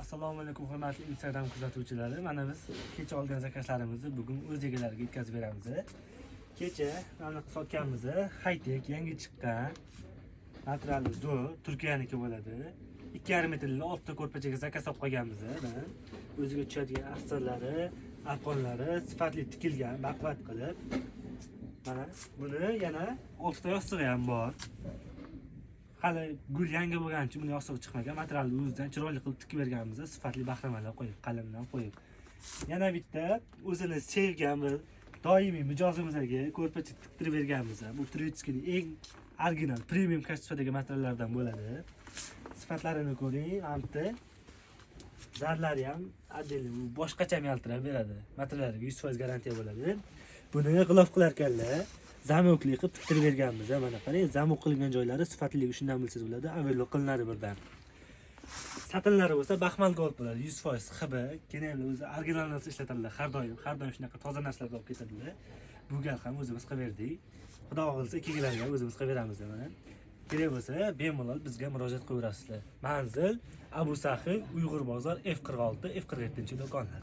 Assalomu alaykum, hurmatli Instagram kuzatuvchilari. Mana biz kecha olgan zakazlarimizni bugun o'z egalariga yetkazib beramiz. Kecha mana sotganmiz, High-tech yangi chiqqan, materiali zo'r, Turkiyaniki bo'ladi. 2,5 metrli oltita ko'rpachaga zakaz olib qolganmiz. Mana o'ziga tushadigan astarlari, arqonlari sifatli tikilgan, baquvvat qilib. Mana buni yana oltita yostig'i ham bor. Hali gul yangi bo'lgani uchun buni yostig'i chiqmagan. Materialni o'zidan chiroyli qilib tikib berganmiz, sifatli bahramalar qo'yib, qalamdan qo'yib. Yana bitta o'zini sevgan bir doimiy mijozimizga ko'rpacha tiktirib berganmiz. Bu турецкий ning eng original premium качество dagi materiallardan bo'ladi. Sifatlarini ko'ring, amti zarlari ham отдельный, bu boshqacha ham yaltirab beradi. Materiallariga 100% garantiya bo'ladi. Buni g'ilof qilar ekanlar, замок li qilib tiktirib berganmiz. Mana qarang, замок qilingan joylari sifatliligi shundan bilsangiz bo'ladi. Оверлок qilinadi birdan. Satinlari bo'lsa Baxmal Gold bo'ladi, 100% XB. Keyin o'zi original narsa ishlatadilar har doim, har doim shunaqa toza narsalarni olib ketadilar. Bu gal ham o'zimiz qilib berdik. Xudo xohlasa, ikkigilarga ham o'zimiz qilib beramiz. Mana kerak bo'lsa, bemalol bizga murojaat qilaverasizlar. Manzil: Abu Saxiy, Uyg'ur bozor, F46, F47 do'konlar.